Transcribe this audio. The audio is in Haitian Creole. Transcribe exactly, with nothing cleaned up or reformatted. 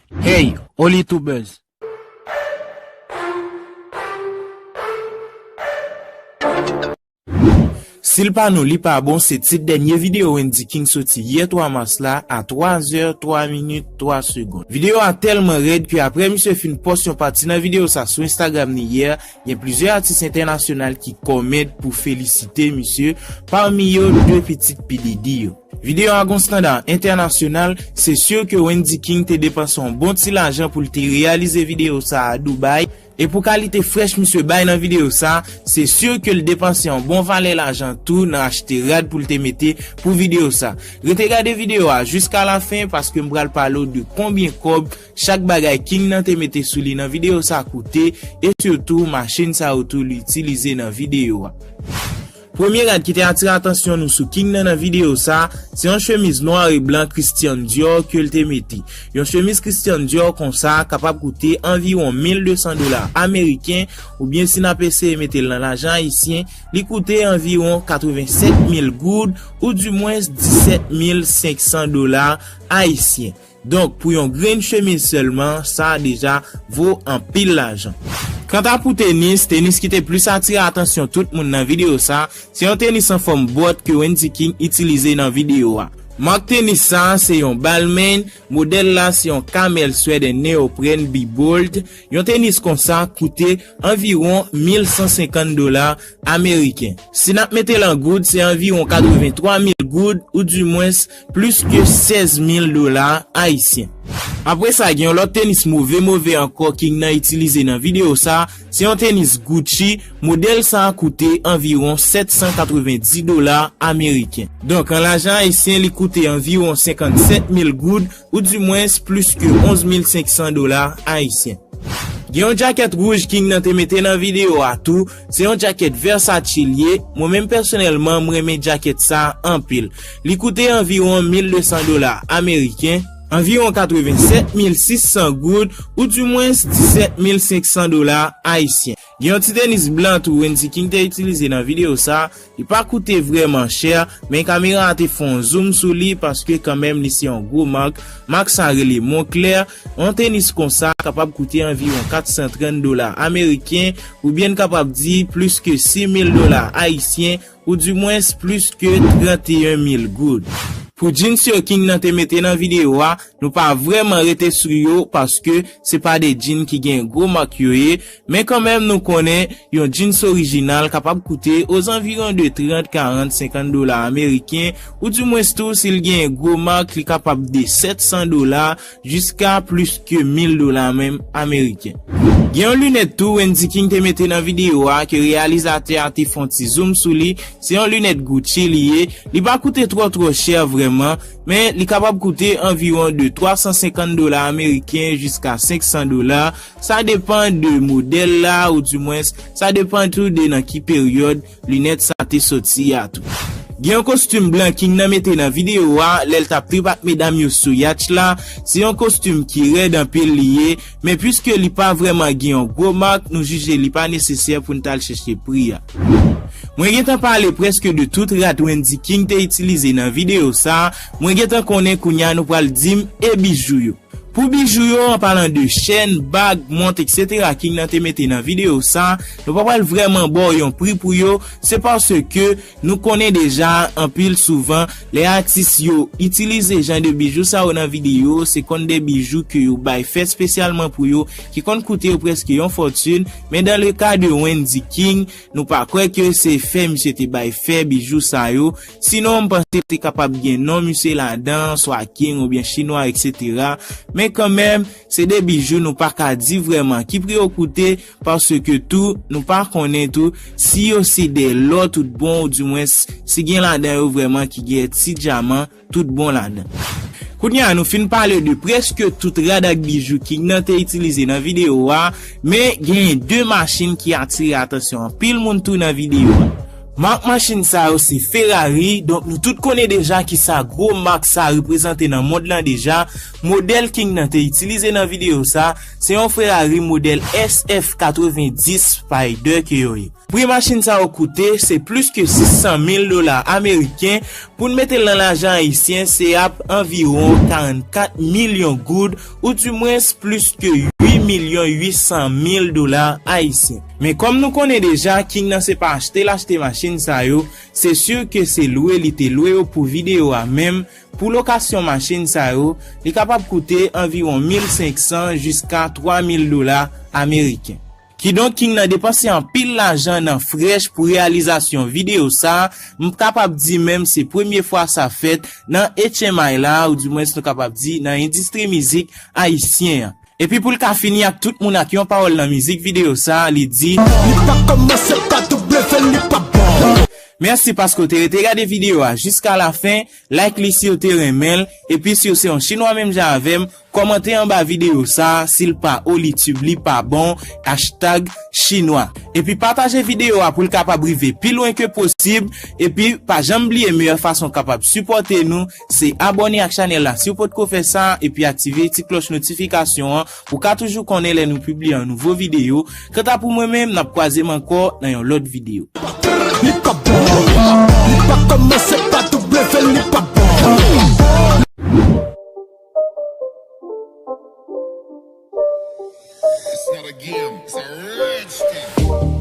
Hey, Oli Tubers. Si l pa nou, li pa bon, se tit dènye videyo Wendy King soti yè twa mas la a twa zè, twa minit, twa segonn. Videyo a tèlman rèd ke apre misye fin pòs yon pati nan videyo sa sou Instagram li yè, gen plizyè atis entènasyonal ki kòmèt pou felisite misye, pami yo de pitit P Diddy yo. Videyo a gon standa entènasyonal, se si ke Wendy King te depanse yon bon ti lajan pou l te reyalize videyo sa a Dubai. E pou kalite frèch misye bay nan videyo sa, se si ke l depanse yon bon valè lajan tou nan achte rad pou l te mete pou videyo sa. Rete gade videyo a jiska lafen paske m pral pale w de konbyen kòb chak bagay King nan te mete sou li nan videyo sa koute, e sitou machin sa yo tou li itilize nan videyo a. Premye rad ki te atire atansyon nou sou King nan nan videyo sa, se yon chemiz nwa e blan Christian Dior ke l te mete. Yon chemiz Christian Dior konsa kapab koute anviwon mil de san dola ameriken, oubyen si n ap eseye mete l nan lajan ayisyen, li koute anviwon katrevennsèt mil goud, oudimwens disèt mil senk san dola ayisyen. Donk, pou yon grenn chemiz sèlman, sa deja vo anpil lajan. Kanta pou tenis, tenis ki te plis atire atansyon tout moun nan videyo sa, se yon tenis an fòm bòt ke Wendy King itilize nan videyo a. Mak tenis sa, se yon Balmain, modèl la se yon Camel Suede and Neoprene Be Bold. Yon tenis konsa koute anviwon mil san senkant dola ameriken. Si n ap mete l an goud, se anviwon katrevenntwa mil goud, oudimwens plis ke sèz mil dola ayisyen. Apre sa, gen yon lòt tenis move move ankò King nan itilize nan videyo sa, se yon tenis Gucci, modèl sa a koute anviwon sèt san katrevenndis dola ameriken. Donk, an lajan ayisyen, li koute anviwon senkannsèt mil goud, oudimwens plis ke onz mil senk san dola ayisyen. Gen yon djakèt wouj King nan te mete nan videyo a tou, se yon djakèt Versace li ye, mwen menm pèsonèlman m renmen djakèt sa anpil. Li koute anviwon mil de san dola ameriken, anviwon katrevennsèt mil sis san goud, oudimwens disèt mil senk san dola ayisyen. Gen yon ti tenis blan tou Wendy King te itilize nan videyo sa, li pa koute vrèman chè, men kamera a te fè yon zoom sou li paske kanmenm li se yon gwo mak, mak sa rele Moncler, yon tenis konsa kapab koute anviwon kat san trant dola ameriken, oubyen n kapab di plis ke sis mil dola ayisyen, oudimwens plis ke tranteyen mil goud. Pou jeans yo King nan te mete nan videyo a, nou pa vrèman rete sou yo paske se pa de jeans ki gen gwo mak yo ye, men kanmenm nou konnen yon jeans orijinal kapab koute ozanviwon de trant, karant, senkant dola ameriken, oudimwens tou si l gen gwo mak, li kapab de sèt san dola jiska plis ke mil dola menm ameriken. Gen yon linèt tou Wendy King te mete nan videyo a ke reyalizatè a te fè yon ti zoom sou li, se yon linèt Gucci li ye, li pa koute twò twò chè vrèman, men li kapab koute anviwon de twa san senkant dola ameriken jiska senk san dola, sa depann de modèl la, oudimwens, sa depann tou de nan ki peryòd linèt sa te soti a tou. Gen yon kostim blan King nan mete nan videyo a, lè l t ap trip ak medam yo sou yatch la, se yon kostim ki rèd anpil li ye, men piske li pa vrèman gen yon gwo mak, nou jije li pa nesesè pou n t al chèche pri a. Mwen gentan pale prèske de tout rad Wendy King te itilize nan videyo sa, mwen gentan konnen kounye a nou pral di m e bijou yo. Pou bijou yo, an palan de chèn, bag, mont, etsetera King nan te mete nan videyo sa, nou pa pral vrèman ba w yon pri pou yo, se paske nou konnen deja anpil souvan lè atis yo itilize jan de bijou sa yo nan videyo, se konn de bijou ke yo bay fè espesyalman pou yo, ki konn koute yo prèske yon fòtin, men dan le ka de Wendy King, nou pa kwè ke se fè misye te bay fè bijou sa yo, sinon m panse te kapab gen non misye ladan, swa King oubyen Chinwa, etsetera. Men kanmenm, se de bijou nou pa ka di vrèman ki pri yo koute, paske tou nou pa konnen tou si yo se de lò tout bon, oudimwens si gen ladan yo vrèman ki gen ti dyaman tout bon ladan. Kounye a nou fin pale de prèske tout rad ak bijou King nan te itilize nan videyo a, men genyen de machin ki atire atansyon anpil moun tou nan videyo a. Mak machin sa yo se Ferrari, donk nou tout konnen deja kisa gwo mak sa reprezante nan mond lan deja. Modèl King nan te itilize nan videyo sa, se yon Ferrari modèl S F katrevendis Spider ke yo ye. Pri machin sa yo koute, se plis ke sis san mil dola ameriken. Pou n mete l nan lajan ayisyen, se ap anviwon karannkat milyon goud, oudimwens plis ke uit milyon uit san mil dola ayisyen. Men kòm nou konnen deja, King nan se pa achte l achte machin sa yo, se si ke se lwe li te lwe yo pou videyo a menm. Pou lokasyon machin sa yo, li kapab koute anviwon mil senk san jiska twa mil dola ameriken. Kidonk, King nan depanse anpil lajan nan frèch pou reyalizasyon videyo sa a. M kapab di menm se premye fwa sa fèt nan H M I la, oudimwens nou kapab di nan endistri mizik ayisyen an. Epi pou l ka fini ak tout moun ak yon pawòl nan mizik videyo sa a, li di, Li pa kòmanse pa W, li pa bon. Mèsi paske w te rete gade videyo a jiska lafen. Like li si w te renmen l. Epi si w se yon chinwa menm jan avè m, kòmante anba videyo sa a, si l pa olitib, li pa bon, hashtag chinwa. Epi pataje videyo a pou l kapab rive pi lwen ke posib. Epi pa janm bliye meyè fason w kapab sipòte nou, se abòne ak chanèl la si w potko fè sa, epi aktive ti klòch notifikasyon an pou w ka toujou konnen lè nou pibliye yon nouvo videyo. Kanta pou mwen menm, n ap kwaze m ankò nan yon lòt videyo. Li pa bon, li pa kòmanse pa W, li pa bon. It's not a game, it's a rich thing.